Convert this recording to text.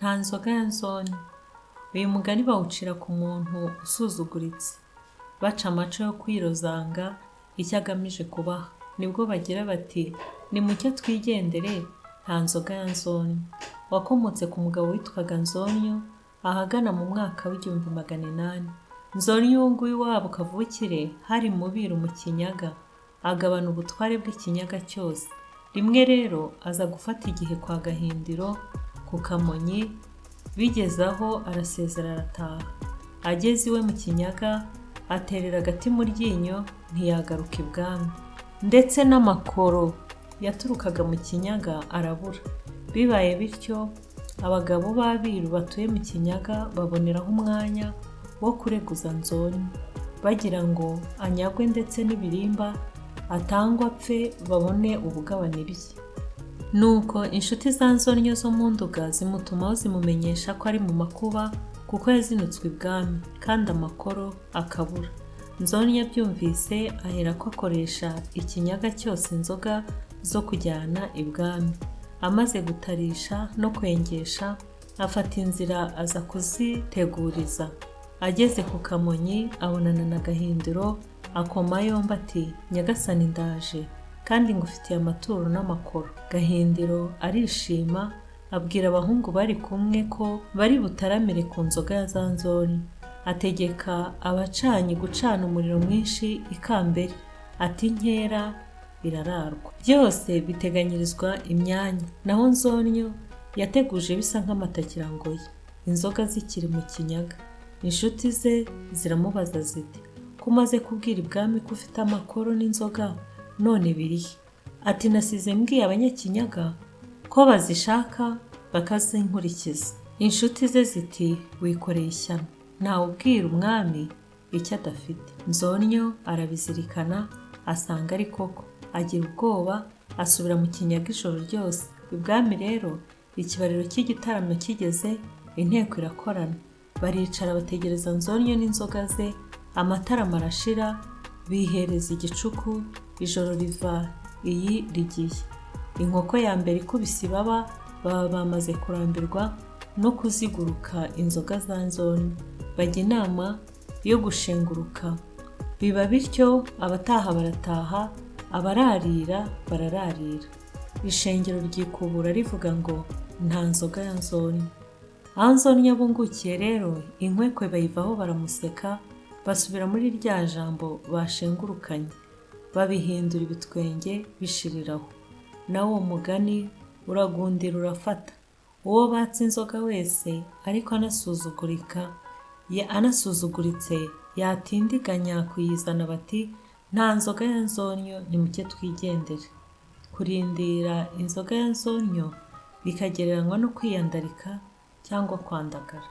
Nta nzoga ya nzoni. Uyu mugani bawucira ku muntu usuzuguritse, baca amaco yo kwirozanga icyo agamije kubaha. Nibwo bagira bati nimucyo twigendere nta nzoga ya nzonnyo. Wakomotse ku mugabo witwaga Nzonnyo ahagana mu mwaka w'1800. Nzonnyo uwo nguwo iwabo kavukire hari mu Biru mu Kinyaga, agabana ubutware bw'Ikinyaga cyose. Rimwe rero aza gufata igihe kwa Gahindiro ku Kamonyi, bigeze aho arasezera arataha. Ageze iwe mu Kinyaga aterera agati mu ryinyo ntiyagaruka ibwami. Ndetse n'amakoro yaturukaga mu Kinyaga arabura. Bibaye bityo, abagabo b'Abiru batuye mu Kinyaga baboneraho umwanya wo kureguza Nzonnyo, bagira ngo anyagwe ndetse n'ibirimba atangwe apfe babone ubugabane ibye. Nuko inshuti za Nzonnyo zo mu Nduga zimutumaho zimumenyesha ko ari mu makuba kuko yazinutswe ibwami kandi amakoro akabura. Nzonnyo abyumvise aherako akoresha Ikinyaga cyose inzoga zo kujyana ibwami. Amaze gutarisha no kwengesha afata inzira aza kuziteguriza. Ageze ku Kamonyi abonana na Gahindiro akoma yombi ati nyagasani ndaje kandi ngufitiye amaturo n'amakoro. Gahindiro arishima abwira abahungu bari kumwe ko bari butaramire ku nzoga ya za nzonnyo. Ategeka abacanyi gucana umuriro mwinshi ikambere, ati inkera irararwa. Byose biteganyirizwa imyanya, naho Nzonnyo yateguje bisa nk'amatakirangoyi, inzoga zikiri mu Kinyaga. Inshuti ze ziramubaza ziti ko umaze kubwira ibwami ko ufite amakoro n'inzoga none birihe? Ati nasize mbwiye abanyakinyaga ko bazishaka bakazinkurikiza. Inshuti ze ziti wikoreye ishyano, ntawe ubwira umwami icyo adafite. Nzonnyo arabizirikana asanga ari koko, agira ubwoba asubira mu Kinyaga ijoro ryose. Ibwami rero ikibariro cy'igitaramo kigeze, inteko irakorana, baricara bategereza Nzonnyo n'inzoga ze, amatarama arashira, bihereza igicuku, ijoro riva iyi rigiye. Inkoko ya mbere ikubise ibaba, baba bamaze kurambirwa no kuziguruka inzoga za Nzonnyo, bajya inama yo gushenguruka. Biba bityo, abataha barataha, abararira barararira. Ishengero ryikubura rivuga ngo nta nzoga ya Nzonnyo. Aho Nzonnyo abungukiye rero, inkwekwe bayivaho baramuseka, basubira muri rya jambo bashengurukanye, babihindura ibitwenge bishiriraho. Nawo uwo mugani uragundira urafata. Uwo batse inzoga wese ariko anasuzugurika, anasuzuguritse yatindiganya kuyizana bati nta nzoga ya Nzonnyo nimucyo twigendere. Kurindira inzoga ya Nzonnyo bikagereranywa no kwiyandarika cyangwa kwandagara.